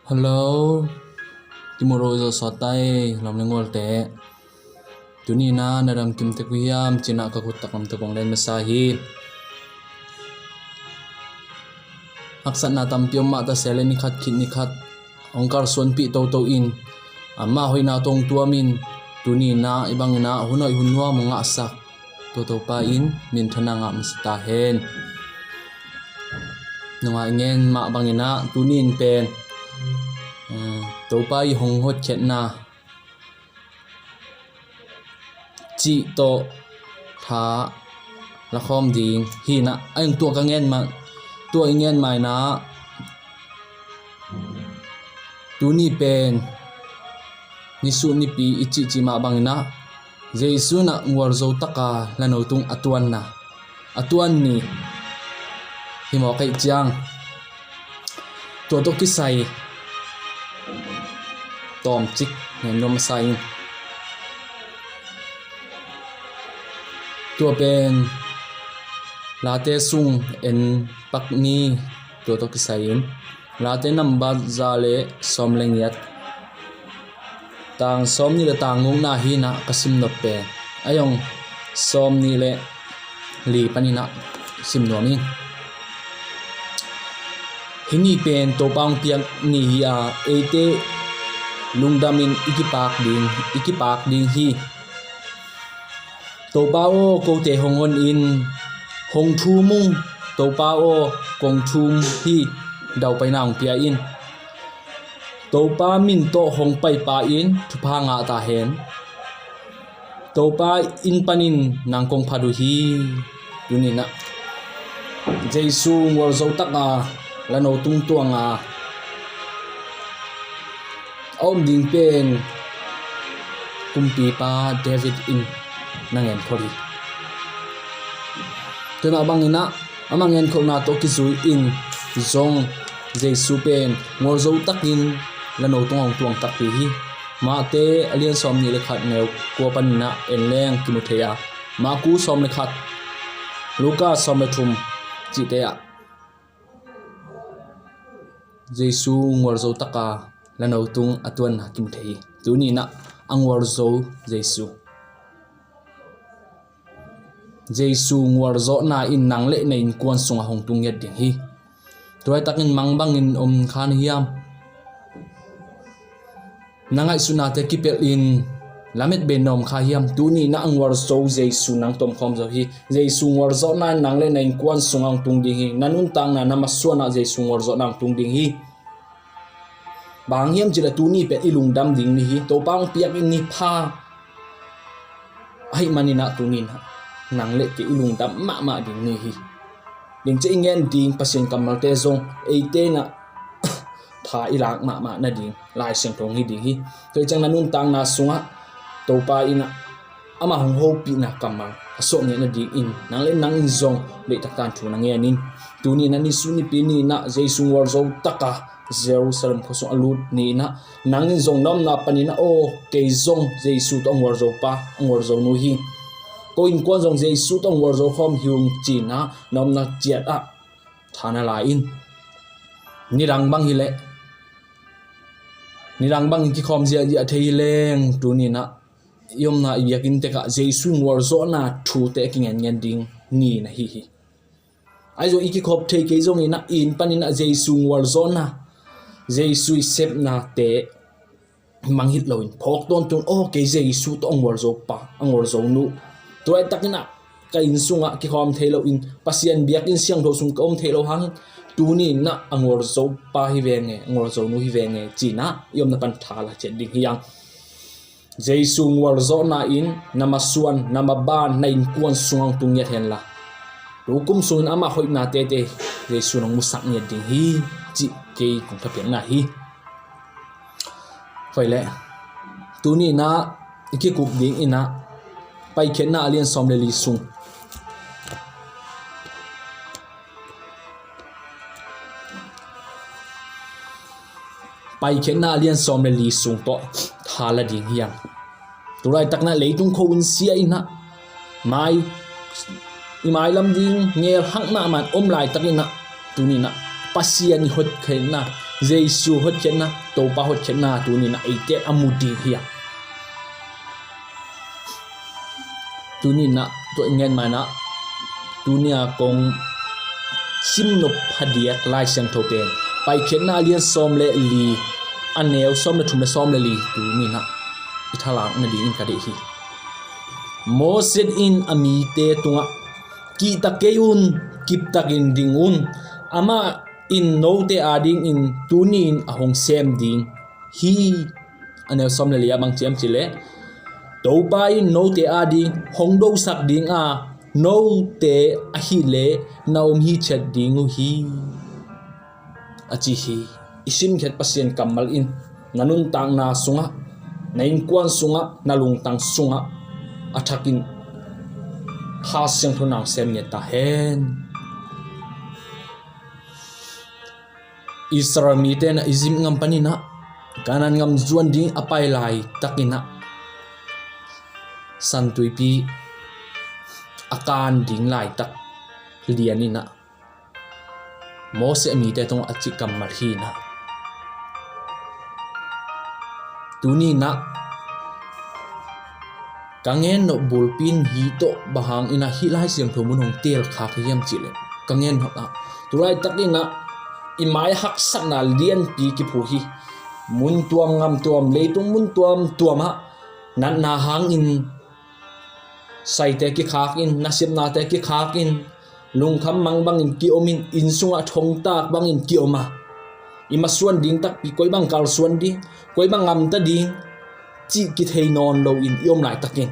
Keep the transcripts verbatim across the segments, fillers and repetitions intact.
Hello. Kimu ro zo sawtai lawm le ngualte. Tuni na na dam kim tek uh hiam? Cina ka khut tak lam tek kong len masa hi. Haksatna tampi om mah ta se le ni khat khit ni khat hong kalsuanpih toto in ama hoihna tawh hong tuam in tuni na i bangin ah hun hoih hun nuam hong ngahsak tua Topa in minthanna ngah masa ta hen. Nungah i ngen mah bangin ah tuni in pen, eh, Topa i hong hotkhiatna cih tawh tha lakhawm ding hi na, a eng tua ka ngen mah, tua i ngen mah in ah tuni pen nisuh nipi i cihcih mah bangin ah Jesu in ah ngualzo taka lano tung a tuanna, a tuan ni hi mawk ahih ciang tua tawh kisai tawmcik ngen nuam masa ing. Tua pen Late sung en pak ni, tua tawh kisai in Late nambat za le sawm le ngiat, tang sawm nih le tang ngukna hi na ka sim nop pen a yong sawm nih le li panin ah sim nuam ing. Hih ni pen Topa hong piak ni hi a, eite lungdamin i kipak ding, i kipak ding hi. Topa aw, kote hong hon in, hong thum ung. Topa aw, kong thum hi, daupaina hong pia in. Topa min tawh hong paipa in thupha ngah ta hen. Topa in panin nang kong phat uh hi. Tuni na Jesu ngualzo taka lano tung tuanga a om ding pen kumpipa David in na ngenkhol hi. Tua mah bangin ah ama ngenkholhna tawh kizui in zong Jesu pen ngualzo takin lano tungah hong tuang takpi hi. Mate a lian sawm nih le khat neu kua panin ah en leng kimu thei a, Maku sawm le khat, Luka sawm le thum cihte ah Jesu ngualzo taka lano tung a tuanna kimu thei hi. Tuni na a ngualzo Jesu, Jesu ngualzawhna in nang le na innkuan sungah hong tung ngiat ding hi. Tua laitakin mang bangin om kha na hiam? Na ngaihsutnate kipelh in lamet bei na om kha hiam? Tuni na a ngualzo Jesu nang tomkhawm zo hi. Jesu ngualzawhna in nang le na innkuan sungah hong tung ding hi. Na nuntakna na masuanah Jesu ngualzawhna hong tung ding hi. Bang hang hiam cih leh tuni pen i lungdam ding ni hi. Topa hong piak in ni pha ahih manin ah tuni na nang le kei i lungdam mahmah ding ni hi. Ding ciang i ngen ding Pasian kammalte zong eite in ah tha i lak mahmah nading Lai Siangtho hi ding hi. Tua hi ciang na nuntakna sungah Topa in ah ama hong hopihna kammal a suah ngiat nadingin nang le nang in zong deihtak takin thu na ngen in. Tuni na nisuh nipi ni na Jesu ngualzo taka Jerusalem khua sung a lut ni na nang in zong na omna panin ah aw kei zong Jesu tawh a ngualzo pa a ngualzo nu hi. Ko innkuan zong Jesu tawh a ngualzo khawm hi ung ci na na omna ciat ah tha na la in. Nidang bang hi leh nidang bangin kikhawm ziahziah thei hi leng tuni na i omna i biakinn tekah Jesu ngualzawhna thute a kingenngen ding ni na hi hi. Ahi zong i kikhop thei kei zongin ah i inn panin ah Jesu ngualzawhna, Jesu i sepnate mangngilh loin phawk tawntung aw kei Jesu tawh a ngualzo pa a ngualzo nu. Tua laitakin ah ka inn sungah kikhawm thei loin Pasian biakinn siangtho sung ka om thei lo hangin tuni na a ngualzo pa hi veng e, a ngualzo nu hi veng e ci na i omna pan tha la ciat ding hi hang. Jesu ngualzawhna in na masuan, na maban, na innkuan sungah hong tung ngiat henla, tukum sungin ama hoihna tete Jesu nong musak ngiat ding hi cih kei kong thapiakna hi. Hoih leh tuni na i kikup dingin ah Paikhiatna a lian sawm le li sung Paikhiatna a lian sawm le li sung tawh tha la ding hi hang. Tua laitakin ah leitung khuahun sia in ah mai, i mailam ding ngel hak mahmah om laitakin ah tuni na Pasian i hotkhiatna, Jesu hotkhiatna, Topa hotkhiatna tuni-in ah eite a mu ding hi a. Tuni-in ah tua i gen ma-in ah, tuni-a kong simnop phadiak Lai Siangtho pen Paikhiatna a lian sawm le li, a neu sawm le thum le sawm le li tuni-in ah i thalak nadingin ka deih hi. Moses in a mite tungah, "Kihta kei un, kiptakin ding un. Amah in note adingin tuni-in a hong sem ding hi." A neu sawm le li ah bang ci hiam cih leh, "Topa in note ading hong dosak ding a, note ahih leh na om hithiat ding uh hi," a ci hi. I simkhiat Pasian kammal in na nuntakna sungah, na innkuan sungah, na lungtang sungah a thakin Kha Siangtho in hong sem ngiat ta hen. Israel mite in ah Egypt gam panin ah Canaan gam zuan ding a pai laitakin ah, San Tuipi a kan ding laitak lianin ah Moses a mite tungah a cih kammal hi-in ah, tuni-in ah ka gen nop bulpi in hih tawh bang hangin ah hih Lai Siangtho mun hong teel khak hiam cih leh, ka gen nop ah, tu laitakin ah i mai haksatna lianpi kiphu hi. Mun tuam, gam tuam, leitung mun tuamtuam ah natna hangin saite kikhak in, nasepnate kikhak in, lungkham mang bangin ki-om in, inn sungah thongtak bangin ki-om a, i masuan ding takpi, koi bang kalsuan ding, koi bang gamta ding cih kithei nawn loin i om laitakin,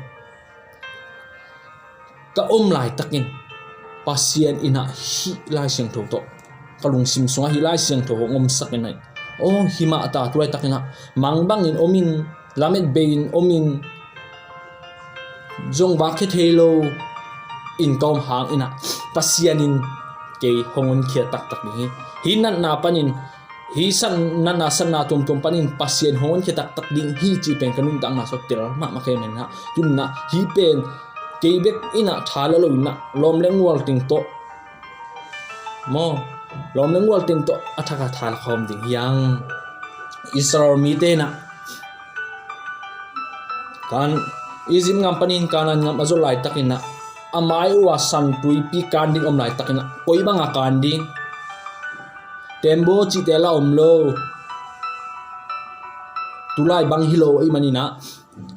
ka om laitakin, Pasian in ah hih Lai Siangtho tawh, ka lungsim sungah hih Lai Siangtho hong omsak in ah, aw, hi mah ta, tu laitakin ah mang bangin om in, lamet bei in om in, zong vak khia thei lo in ka om hangin ah, Pasian in kei hong honkhia taktak ding hi. Hih natna panin, hih san, natna satna tuamtuam panin Pasian hong honkhia taktak ding hi cih pen ka nuntakna sungah tel mahmah ka hi manin ah, tuni-in ah hih pen kei bek in ah tha la lo-in ah, lawm le gual teng tawh, maw, lawm le gual teng tawh a thak a tha la khawm ding hi hang. Israel mite in ah Kan, Egypt gam panin Canaan gam a zot laitakin ah, a mai uh a San Tuipi kan ding om laitakin ah, koi bang a kan ding? Tembaw cihte lah om lo. Tulai bang hi lo ahih manin ah,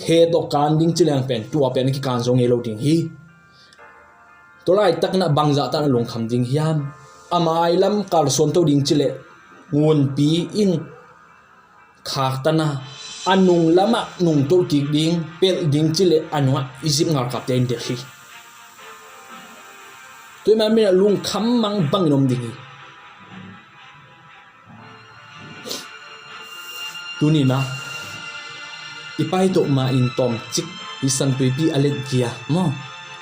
khe tawh kan ding ci leng pen, tua pen a kikan zo ngei lo ding hi. Tua laitakin ah bangzah takin a lungkham ding hiam? A mailam kalsuan to ding ci leh, ngunpi in khaktan a, a nunglamah nungtolh kik ding, pelh ding ci leh a nungah Egypt galkapte in delh hi. Tua ahih manin ah lungkham mang bangin om ding hi. Tuni-in ah i paito ma-in tawmcik, hih San Tuipi a let zia, maw,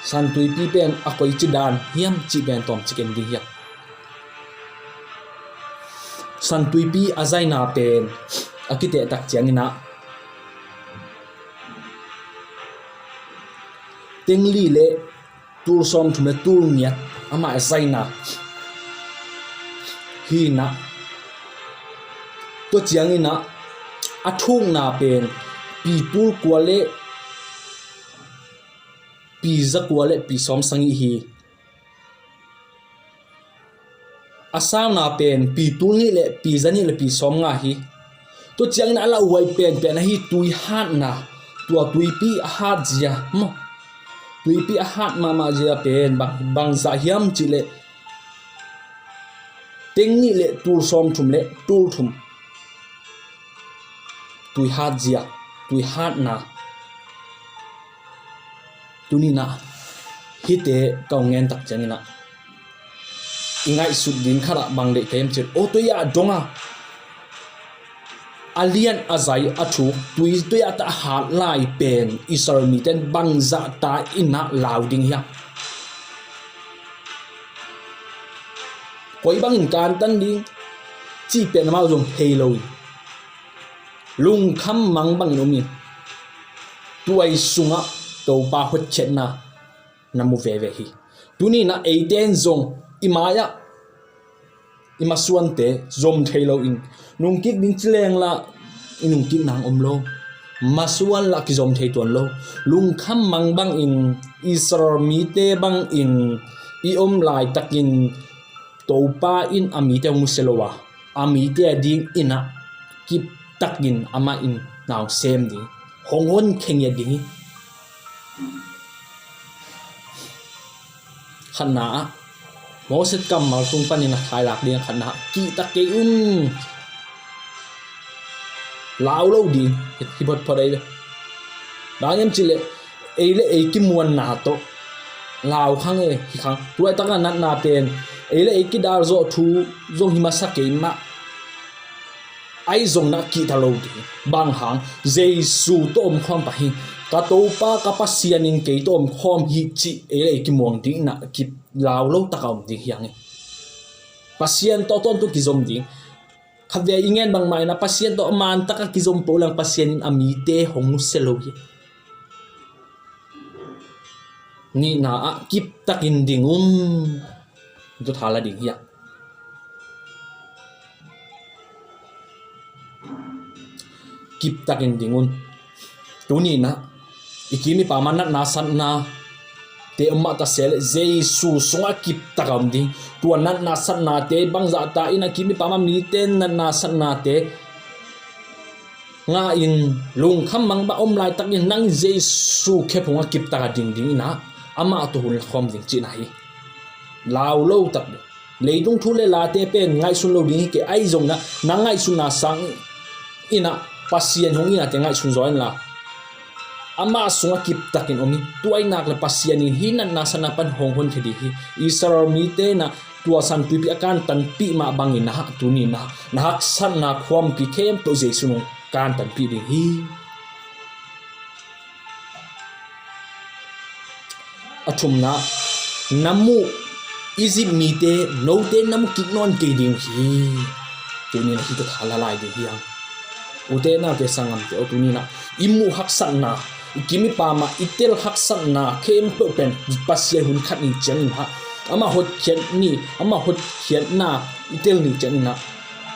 San Tuipi pen a koici dan hiam cih pen tawmcik en ding hi hang. San Tuipi a zaina pen a kitehtak ciangin ah, teng li le tul sawmthum le tul giat amah a zaina hi-in ah, tua ciangin ah a thukna pen pi tul kua le pi za kua le pi sawm sagih hi. A sauna pen pi tul nih le pi za nih le pi sawm nga hi. Tua ciangin a lauhuai penpen ahi tui hatna, tua tuipi a hat zia, maw, tuipi a hat mahmah zia pen bang, bangzah hiam cih leh, teng nih le tul sawmthum le tul thum tui hat zia, tui hatna. Tuni-in ah hihte ka hong gen tak ciangin ah, i ngaihsut ding khat ah bang deih ka hiam cih leh, aw, tua ah dong a, a lian a zai a thuk tui, tua ah tawh a hat lai pen Israel mite in bangzah ta in ah lau ding hiam? Koi bangin kantan ding cih pen amau zong hei lo hi. Lungkham mang bangin om in, tuai sungah Topa hotkhiatna na mu veve hi. Tuni-in ah eite in zong i mai-ah i masuante zom thei lo in, nungkik ding ci leng lah i nungkik nang om lo. Masuan lah kizom thei tuan lo. Lungkham mang bangin Israel mite bangin i om laitakin Topa in a mite hong nusia lo a, a mite a ding in ah kiptakin amah in na hong sem ding, hong honkhia ngiat ding hi. Khatna ah Moses kammal tung panin a thailak ding a khatna ah, kihtak kei un. Lau lo ding hi photphot ahi ve. Bang hiam cih leh ei le ei kimuanna tawh lau khang e hi khang. Tu laitak a natna pen ei le ei kidal zawh thu zong hi masa kei mah. Ahi zongin ah kihta lo ding. Bang hang? Jesu tawh omkhawm pah hi. Ka Topa ka Pasian in kei tawh omkhawm hi cih ei le ei kimuang ding in ah kilau lo tak a om ding hi hang hi. Pasian tawh tawntung kizom ding. Khatvei i ngen bangmah in ah Pasian tawh a man tak a kizom peuh leng Pasian in a mite hong nusia lo hi. Nihna ah kiptakin ding un. Tu tha la ding hi a, kiptakin ding un. Tuni in ah i kim i pam ah natna satna te om mah ta se leh Jesu sungah kiptak a om ding. Tua natna satnate bangzah ta in ah kim i pam ah mite natna satnate ngah in, lungkham mang bang om laitakin nang Jesu khephung ah kiptak a ding ding in ah amah tawh hun la khawm ding cihna hi. Lau lo tak ding. Leitung thu le late pen ngaihsun lo ding hi kei, ahi zongin ah na ngaihsutna sang in ah Pasian hong itnate ngaihsun zaw in la, amah sungah kiptakin om in. Tua ahih nak leh Pasian in hih natna satna pan hong honkhia ding hi. Israel mite in ah tua San Tuipi a kantanpih mah bangin na hak, tuni in na hak, na haksatna khuampi khempeuh Jesu in hong kantanpih ding hi. A thumna, na muh Egypt mite note na mu kik nawn kei ding uh hi. Tuni in ah hih tawh tha la lai ding hi hang. Ute naute sanggamte aw, tuni in ah i muh haksatna, i kim i pam ah i tel haksatna khempeuh pen Pasian hun khat ni ciangin ah amah hotkhiat ni, amah hotkhiatna i tel ni ciangin ah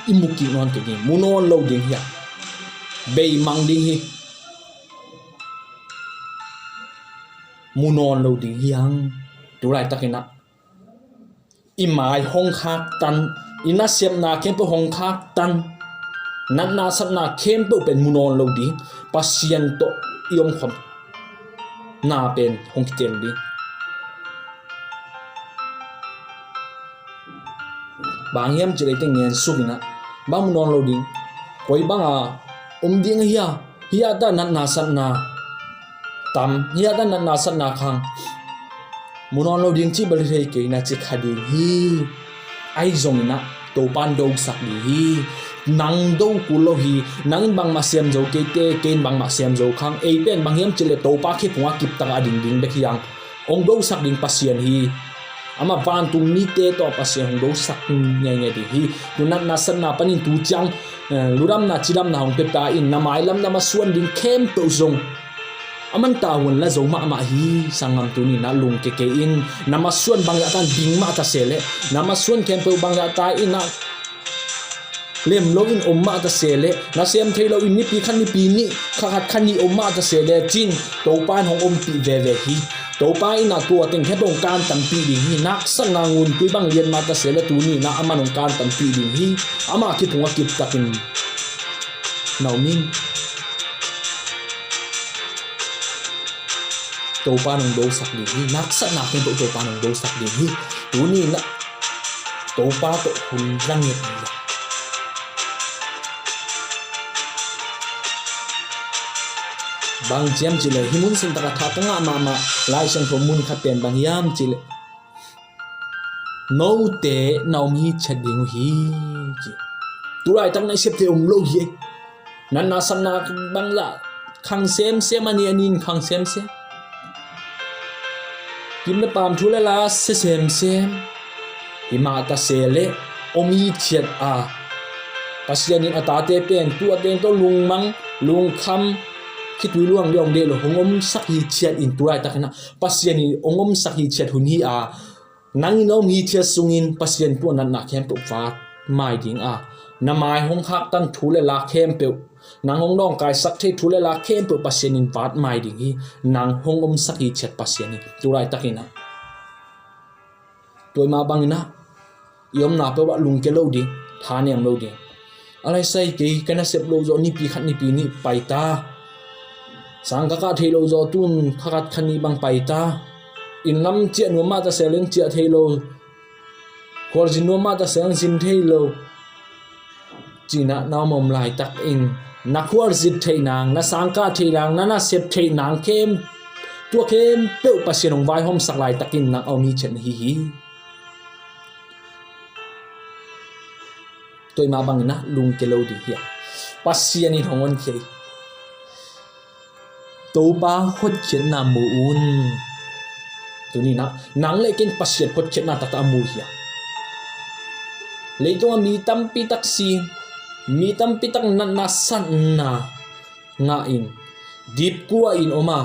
i mu kik nawn kei ding, mu nawn lo ding hi hang. Beimang ding hi. Mu nawn lo ding hi hang. Tu laitakin ah i mai hong khaktan, i nasepna khempeuh hong khaktan, natna satna khempeuh pen mu nawn lo ding. Pasian tawh i omkhawmna pen hong kitel ding. Bang hiam cih leh eite ngen suk in ah bang mu nawn lo ding? Koi bang a om ding ahi a, hih ah ta natna satna tam, hih ah ta natna satna khang mu nawn lo ding cih bel hi thei kei, na ci kha ding hi. Ahi zongin ah Topa in dosak ding hi. Nang do kul lo hi. Nang in bangmah sem zo kei teh, kei in bangmah sem zo khang. Ei pen bang hiam cih leh Topa khephung ah kiptak a ding ding bek hi hang. Hong dosak ding Pasian hi. Amah vantung mite tawh Pasian hong dosak ngeingei ding hi. Tu natna satna panin tu ciang, eh, ludamna cidamna hong pia ta in, na mailam na masuan ding khempeuh zong a man ta hun la zo mahmah hi. Sanggam, tuni in ah lungkia kei in. Na masuan bangzah ta in ding mah ta se leh, na masuan khempeuh bangzah ta in ah lem lo in om mah ta se leh, na sem thei lo in nipi khat nipi nih, kha khat kha nih om mah ta se leh cin, Topa in hong ompih veve hi. Topa in ah tua teng khempeuh hong kantanpih ding hi. Na haksatna nguntui bang lian mah ta se leh tuni in ah aman hong kantanpih ding hi. Amah khephung ah kiptakin na om in. Topa in hong dosak ding hi. Na haksatna khempeuh Topa in hong dosak ding hi. Tuni in ah Topa tawh hun la ngiat in la. Bang hiam cih leh hih mun sung tak a tha ka ngah mahmah Lai Siangtho mun khat pen bang hiam cih leh, note na om hithiat ding uh hi, ci. Tu laitak na i septe om lo hi. Natna satna bangzah khang semsem, a ni a ni in khang semsem. Kim le pam thu le la sia semsem. Hi mah ta se leh om hithiat a, Pasian in a tate pen tua teng tawh lungmang, lungkham, khitui luang liang deh lo hong omsak hithiat in, tu laitak in ah Pasian in hong omsak hithiat hun hi a, nang in na om hithiat sungin Pasian tua natna khempeuh vat mai ding a, na mai hong khaktan thu le la khempeuh, nang hong nawngkaisak thei thu le la khempeuh Pasian in vat mai ding hi. Nang hong omsak hi ciat Pasian hi. Tu laitakin ah tua i mah bangin ah i omna peuh ah lungke lo ding, thanem lo ding. A laisai kei ka nasep lo zawh nipi khat nipi nih pai ta. Sang ka kah thei lo zawh tun kha khat kha nih bang pai ta. Inn lam ciah nuam mah ta seh leng ciah thei lo. Khualzin nuam mah ta seh leng zin thei lo. Cinah na om om laitakin na khualzin theih nang, na sang kah theih nang, na nasep theih nang khem, tua khempeuh Pasian hong vaihawmsak laitakin nang a om hi ciat na hi hi. Tua i mah bangin ah lungke lo ding hi a, Pasian in hong honkhia hi. Topa hotkhiatna mu un. Tuni nah nang le kei in Pasian hotkhiatna taktak a mu hi a, leitungah mi tampi tak si, mi tampi tak natna sanna ngah in dipkua in om a,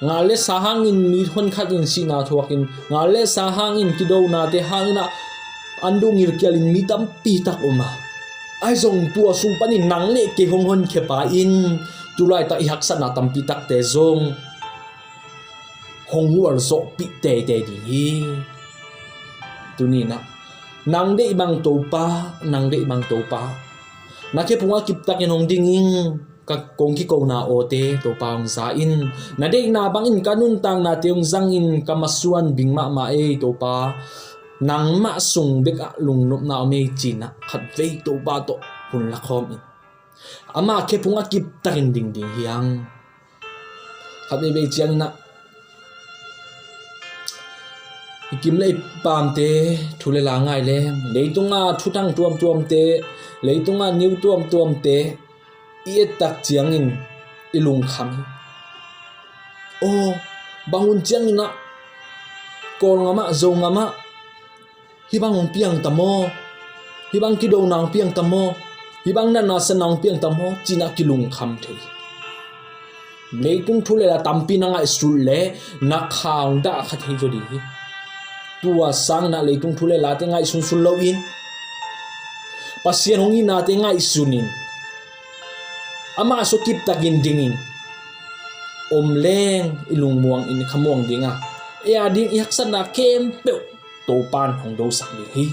ngal le sa hangin mi honkhat in sihna thuak in, ngal le sa hangin kidonate hangin ah an duh ngilkial in mi tampi tak om a, ahi zong tua sung panin nang le kei hong honkhia pa in tu laitak i haksatna tampi takte zong hong ngualzawhpih teitei ding hi. Tuni nah nang deih bang Topa, nang deih bang Topa, na khephung a kiptakin hong ding in, ka kong kikona awte Topa hong za in, na deihna bangin ka nuntaknate hong zangin ka masuan bing mahmah ei Topa, nangmah sung bekah lungnopna om ei cinah khatvei Topa tawh hun lakhawm in. Amah khephung a kiptakin ding ding hi hang. Khat veivei cianginah i kim le i pamte thu le la ngai leng, leitungah thuthang tuamtuamte, leitungah niu tuamtuamte i ettak ciangin i lungkham hi. Aw, bang hun cianginah Kawlngamah, Zongamah hih bang hong piang ta maw? Hih bang kidona hong piang ta maw? Hih bang natna sanna hong piang ta maw? Cinah kilungkham thei. Leitung thu le la tampi na ngaihsut le na kha hong dah kha thei zaw ding hi. Tua sanginah leitung thu le late ngaihsunsun loin Pasian hong itnate ngaihsunin amah sung kiptakin dingin om leng i lungmuang in i khamuang ding a, ei a ding i haksatna khempeuh Topan hong dosak ding hi.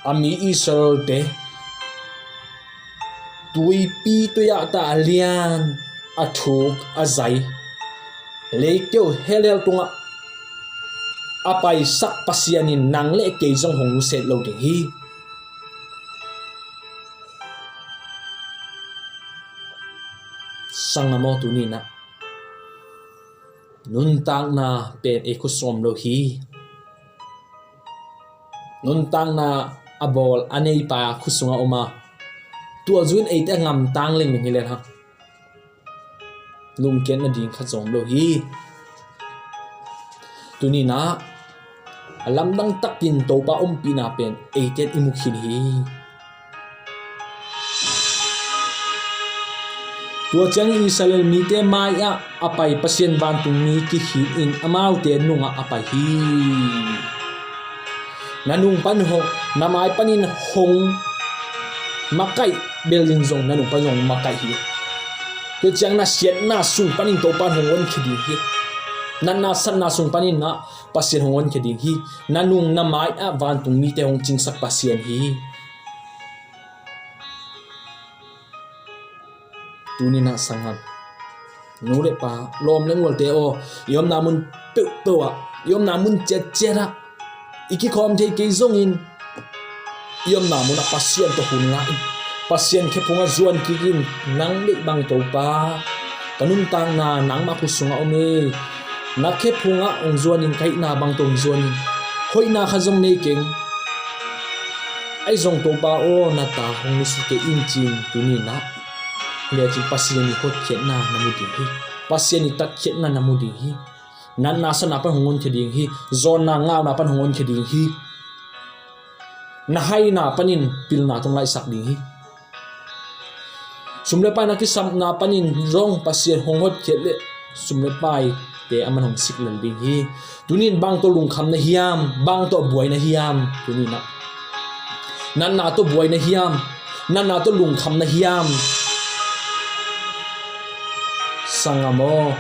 A mi Israelte tuipi tui ah tah a lian, a thuk a zai, leikeu helhel tungah a paisak Pasian in nang le kei zong hong nusiat lo ding hi. Sanggam aw, tuni nah nuntakna pen ei khut sungah om lo hi. Nuntakna a bawl a neipa khut sungah om a, tua zui in eite a ngamtang lengmeng hi lel hang. Lungkiat nading khat zong om lo hi. Tuni nah a lamdang takin Topa ompihna pen eite in i mu khin hi. Tua ciangin Israel mite mai-ah a pai Pasian vantungmi kikhin in amaute nungah a pai hi. Na nung pan hong, na mai panin hong makaih bel in zong na nung pan zong makaih hi. Tua ciang na siatna sung panin Topan hong honkhia ding hi. Natna satna sung panin na Pasian hong honkhia ding hi. Na nung na mai-ah vantungmite hong cingsak Pasian hi. Tuni nah sanggam, nu le pa, lawm le ngualte aw, i omna mun peuhpeuh ah, i omna mun ciatciat ah i kikhawm thei kei zongin i omna munah Pasian tawh hun ngah in. Pasian khephung ah zuan kik in. Nang deih bang Topa, ka nuntakna nangmah khut sungah om hi. Na khephung ah hong zuan in, ka hihna bang tawh hong zuan in. Hoihna khat zong nei keng. Ahi zong Topa aw, na ta hong nusia kei in ci-in tuni nah lecin Pasian i hotkhiatna na mu ding hi. Pasian i tatkhiatna na mu ding hi. Natna satna pan hong honkhia ding hi. Zawnna ngauna pan hong honkhia ding hi. Na haina panin pilna tawh hong laihsak ding hi. Sum le pai na kisapna panin zong Pasian hong hotkhiat leh sum le paite a man hong sik lel ding hi. Tuni in bang tawh lungkham na hiam, bang tawh buai na hiam, tuni nah Natna tawh buai na hiam? Natna tawh lungkham na hiam? Sanggam aw,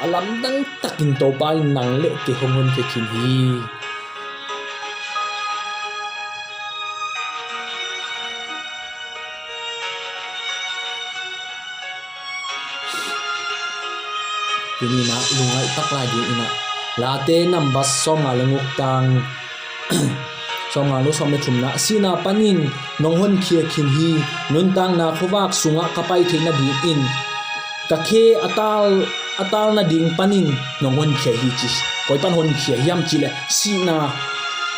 a lamdang takin Topa in nang le kei hong honkhia khin hi. Tuni in ah lungngaih tak lai dingin ah Late number sawmnga le guk tang sawmnga le sawm le thumna, sihna panin nong honkhia khin hi. Nuntakna khuavak sungah ka pai theih nadingin ka khe a tal, a tal nading panin nong honkhia hi ci. Koi pan honkhia hiam cih leh sihna,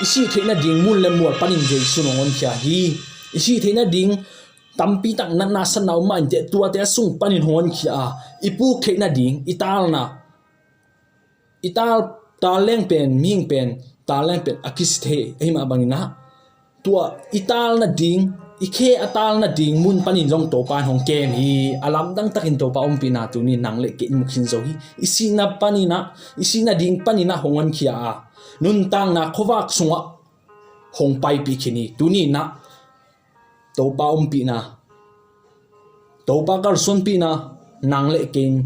i sih theih nading mun le mual panin Jesu nong honkhia hi. I sih theih nading tampi tak natna satna om mah inteh, tuate sung panin hong honkhia a, i puk theih nading, i talna, i tal, tal leng pen, mihing pen, tal leng pen a kisi thei ahih mah bangin ah, tua i tal nading, i khe a tal nading mun panin zong Topa in hong kem hi. A lamdang takin Topa ompihna tuni nang le kei i mu khin zo hi. I sihna panin ah, i sih nading panin ah hong honkhia a, nuntakna khuavak sungah hong paipih khin hi. Tuni in ah Topa ompihna, Topa kalsuanpihna nang le kei in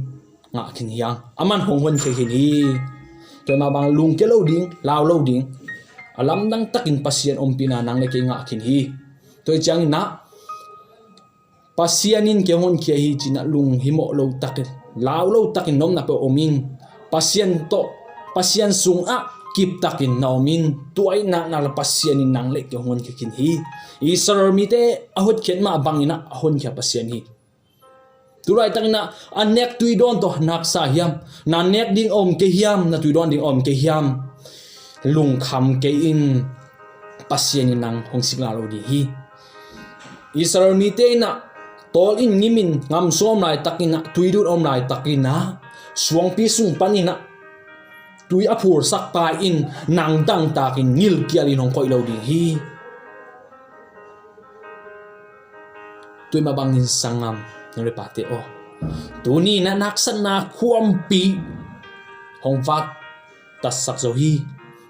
ngah khin hi hang. Aman hong honkhia khin hi. Tua mah bang lungkia lo ding, lau lo ding, a lamdang takin Pasian ompihna nang le kei ngah khin hi. Tua hi ciangin ah Pasian in kei hong honkhia hi ci-in ah lunghimawh lo takin, lau lo takin na omna peuh om in. Pasian tawh, Pasian sungah kiptakin na om in. Tua ahih nak leh Pasian in nang le kei hong honkhia khin hi. Israel mite a hotkhiat mah bangin ah a honkhia Pasian hi. Tulaitakin ah a nek tuidawn tawh na haksa hiam? Na nek ding a om kei hiam? Na tuidawn ding a om kei hiam? Lungkham kei in, Pasian in nang hong siklah lo ding hi. Israel mite in ah tawl in ngim in, gam sung a om laitakin ah, tuidut a om laitakin ah, suangpi sung panin ah tui a phursak pa in nang dangtakin gilkialin hong koih lo ding hi. Tua mah bangin sanggam, nu le pate aw, tuni in ah na haksatna khuampi hong vat tatsak zo hi.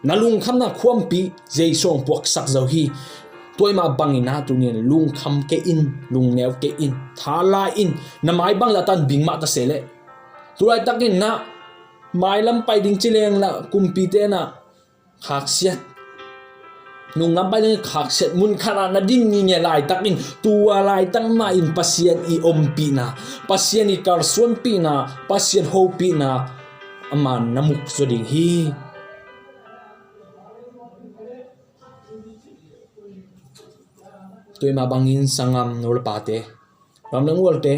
Na lungkhamna khuampi Jesu hong puaksak zo hi. Tua mah bangin ah tuni in lungkham kei in, lungneu kei in, tha la in, na mai bang latan bing mah ta se leh. Tulaitakin ah mailam pai ding ci leng lah kumpite in ah khaksiat, nunglam pai ding khaksiat, mun khat ah na ding ngingei laitakin, tua laitak mah in Pasian i ompihna, Pasian i kalsuanpihna, Pasian hopihna a man na mu zaw ding hi. Tua mah bangin sanggam, nu le pate, ram le gualte,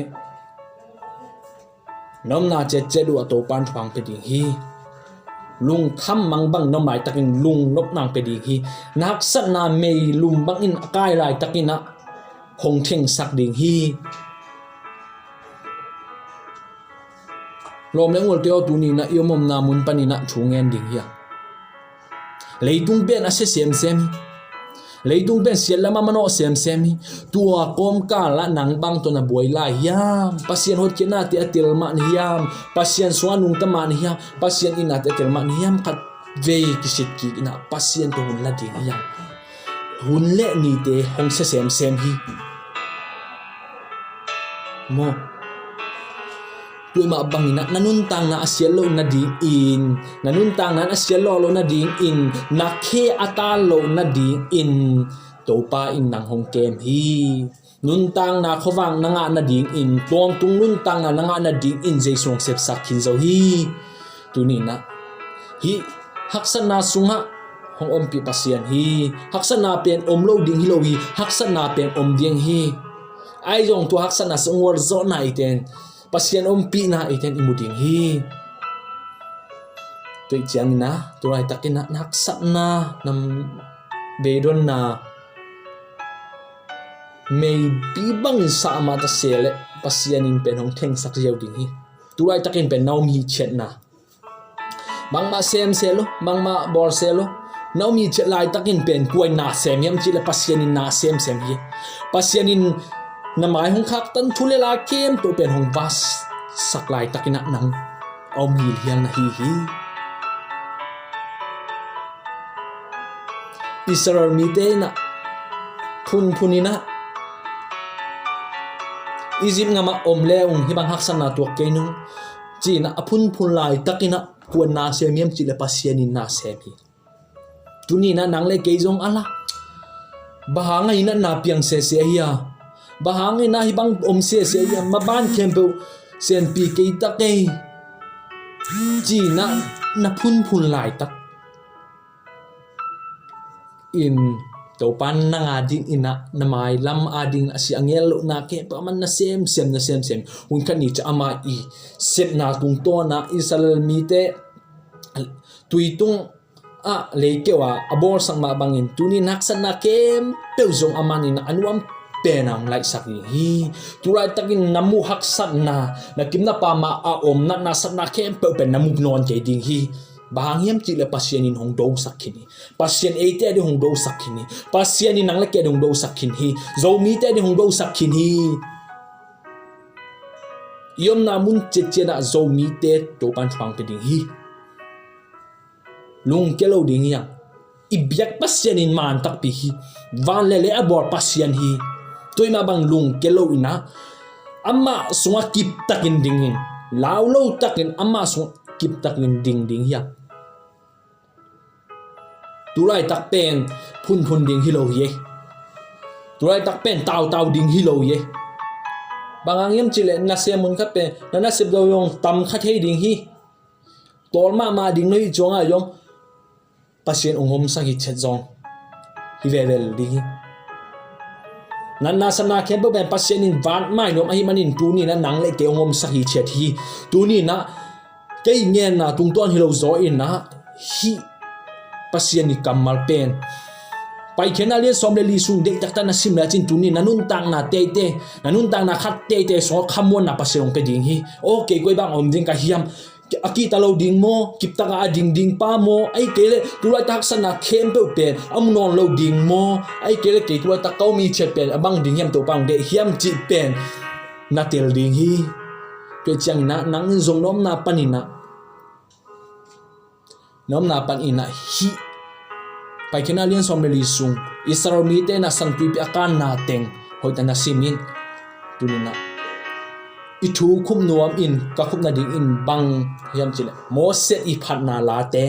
na omna ciatciat uh ah Topa in thupha hong pia ding hi. Lungkham mangbang na om laitakin lungnopna hong pia ding hi. Na haksatna meilum bangin a kai laitakin ah hong thengsak ding hi. Lawm le gualte aw, tuni in ah i om omna mun panin ah thu ngen ding hi a, leitung pen a sia semsem hi. Leitung pen siat lam a manawh semsem hi. Tua kawmkal ah nang bang tawh na buai lai hiam? Pasian hotkhiatnate a tel mah na hiam? Pasian sungah nungta mah na hiam? Pasian itnate a tel mah na hiam? Khat vei kisit kik in ah Pasian tawh hun la ding hiam? Hun le nite hong sia semsem hi. Maw? Tua mah bangin ah na nuntakna a siat loh nadingin, na nuntakna a siat lawh loh nadingin, na khe a tal loh nadingin Topa in nang hong kem hi. Nuntakna khuavak na ngah nadingin, tawntung nuntakna na ngah nadingin Jesu hong sepsak khin zo hi. Tuni in ah hih haksatna sungah hong ompih Pasian hi. Haksatna pen om lo ding hi lo hi. Haksatna pen om ding hi. Ahi zong tua haksatna sung gualzawhna i ten, Pasian ompihna i ten i mu ding hi. Tua ciangin ah tulaitakin ah na haksatna, na beidonna meipi bangin sa mah ta se leh Pasian in pen hong thengsak ziau ding hi. Tulaitakin pen na om hi ciatna, bangmah sem se lo, bangmah bawl se lo. Na om hi ciat laitakin pen kua in na sem hiam cih leh Pasian in na semsem hi. Pasian in na mai hong khaktan thu le la khempeuh pen hong vasak laitakin ah nang a om hi hial na hi hi. Israel mite in ah phunphun in ah, Egypt gamah om le ung hih bang haksatna tuak kei nung, ci-in ah a phunphun laitakin ah kua in na sem hiam cih leh Pasian in na sem hi. Tuni in ah nang le kei zong a la, bang hang a hih natna piang sese ahi a, bang hang a hih na hih bang om sese ahi a, maban khempeuh sianpi kei ta kei, ci-in ah na phunphun laitak in, Topa nang a dingin ah, na mailam a dingin ah, a sia a ngel lohna khempeuh amah in na semsem, na semsem. Hun khat ni ciang amah i sepna tungtawn ah Israel mite tui tung ah leikeu a a bawlsak mah bangin, tuni in haksatna khempeuh zong amah in ah a nuam pen a hong laihsak ding hi. Tulaitakin na muh haksatna, na kim na pam a a om natna satna khempeuh pen na mu nawn kei ding hi. Bang hang hiam cih leh Pasian in hong dosak khin hi. Pasian eite a ding hong dosak khin hi. Pasian in nang le kei a ding hong dosak khin hi. Zomite a ding hong dosak khin hi. I omna mun ciatciat ah Zomite Topa in thupha hong pia ding hi. Lungkia lo ding hi hang. I biak Pasian in man takpi hi. Van le lei a bawl Pasian hi. Tua mah bang lungkia lo in ah, amah sungah kiptakin ding in, lau lo takin amah sungah kiptakin ding ding hi hang. Tulaitak pen phunphun ding hi lo hi. Tulaitak pen tautau ding hi lo hi. Bang hang hiam cih leh nasem mun khat pen na nasep lo zong tam kha thei ding hi. Tawl mahmah ding lo hi, cuang a zong Pasian hong homsak hi ciat zong hi veve ding hi. Natna satna khempeuh pen Pasian in vat mai nuam ahih manin tuni in ah nang le kei hong homsak hi ciat hi. Tuni in ah kei ngenna tungtawn hi lo zaw in ah, hih Pasian i kammal pen Paikhiatna lian sawm le li sung deih taktak na sim le cin tuni in na nuntakna teitei, na nuntakna khat teitei sungah khamuanna Pasian hong pia ding hi. Aw, kei koi bang om ding ka hiam? A kihta lo ding maw? Kiptak a ding ding pa maw? Ahih kei leh tulaitak haksatna khempeuh pen a mu nawn lo ding maw? Ahih kei leh kei tulaitak ka om hi ciat pen a bang ding hiam, Topa hong deih hiam cih pen na tel ding hi. Tua ciangin ah nang in zong na omna panin ah, na omna panin ah hih Paikhiatna lian sawm le li sung Israel mite in ah San Tuipi a kanna teng hoihtak na sim in. Tuni in ah i thu khup nuam in ka khup nading in bang hiam cih leh Moses i phatna late.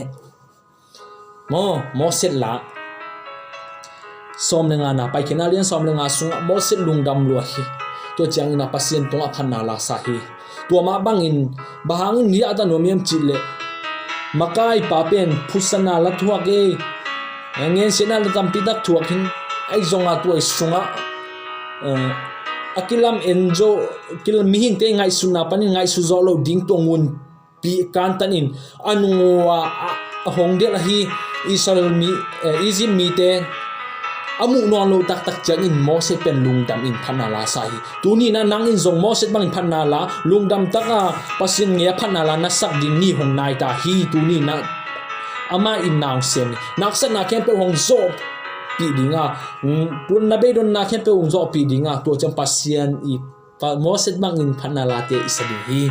Maw, Moses la sawm le nga na, Paikhiatna lian sawm le nga sungah Moses lungdam lua hi. Tua ciangin ah Pasian tungah phatna la sa hi. Tua mah bangin bang hangin hih a ta nuam hiam cih leh makaipa pen phutsanna la thuak e, ngensiatna la tampi tak thuak hi. Ahi zongin tua i sungah, eh, a kilam en zo, kil-, mihingte ngaihsutna panin ngaihsut zawh lo ding tua ngun pi kantan in a nung ua a, a hong delh ahi Israel mi, eh, Egypt mite a muh nawn lo taktak ciangin Moses pen lungdam in phatna la sa hi. Tuni in ah nang in zong Moses bangin phatna la, lungdam taka Pasian ngei a phatna la na sak ding ni hong nai ta hi. Tuni in ah amah in na hong sem hi. Na haksatna khempeuh hong zawhpih ding a, mm, na beidonna khempeuh hong zawhpih ding a, tua ciang Pasian i Pa, Moses bangin phatna late i sa ding hi.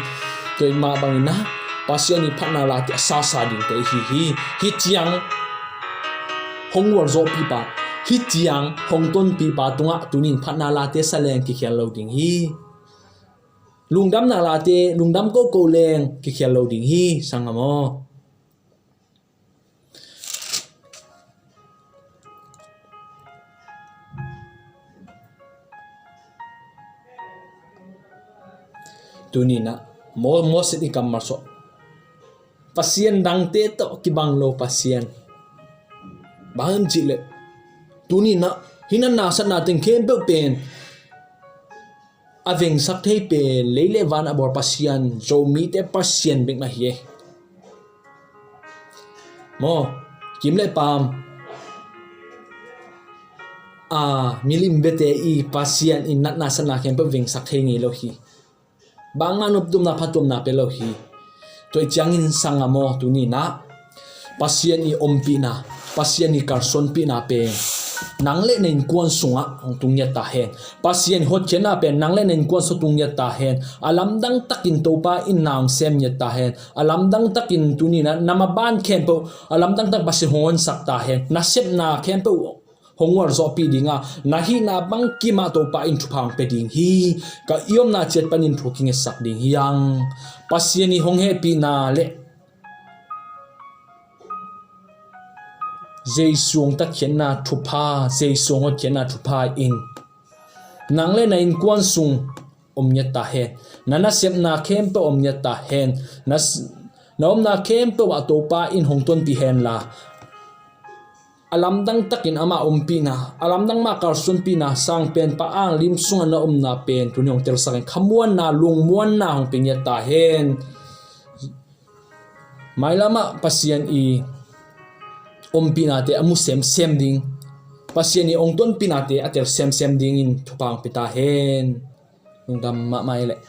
Tua mah bangin ah Pasian i phatna late a sasa dingte i hi hi. Hih ciang hong gualzawhpihpa, hih ciang hong tonpihpa tungah tuni in phatna late sa leng kikhial lo ding hi. Lungdamna late lungdam koko leng kikhial lo ding hi, sanggam aw. Tuni in ah Mo-, Moses i kammal sawh, Pasian dangte tawh kibang lo Pasian. Bang hiam cih leh tuni in ah hih natna satna teng khempeuh pen a vengsak thei pen lei le van a bawl Pasian, Zomite Pasian bek mah hi e. Maw, kim le paam a milim biate i Pasian in natna satna khempeuh vengsak thei ngei lo hi. Bangmah noptuamna phattuamna pia lo hi. Tua i ciangin sanggam aw, tuni in ah Pasian i ompihna, Pasian i kalsuanpihna pen nang le na innkuan sungah hong tung ngiat ta hen. Pasian hotkhiatna pen nang le na innkuan sungah tung ngiat ta hen. A lamdang takin Topa in na hong sem ngiat ta hen. A lamdang takin tuni-in ah na maban khempeuh a lamdang tak Pasian hong honsak ta hen. Na sepna khempeuh hong gualzawhpih ding a, na hihna bangkim ah Topa in thupha hong pia ding hi. Ka i omna ciat panin thu kingetsak ding hi hang. Pasian i hong hehpihna le Jesu hong tatkhiatna thupha, Jesu hong hotkhiatna thupha in nang le na innkuan sung om ngiat ta hen. Na nasepna khempeuh om ngiat ta hen. Na, na omna khempeuh ah Topa in hong tonpih hen la, a lamdang takin amah ompihna, a lamdang mah kalsuanpihna, Sangpenpa ang lim sungah na omna pen tuni hong telsak in, khamuanna, lungmuanna hong pia ngiat ta hen. Mailamah Pasian i ompihnate a mu semsem ding, Pasian i hong tonpihnate a tel semsem dingin thupha hong pia ta hen. Lungdam mahmah ei leh.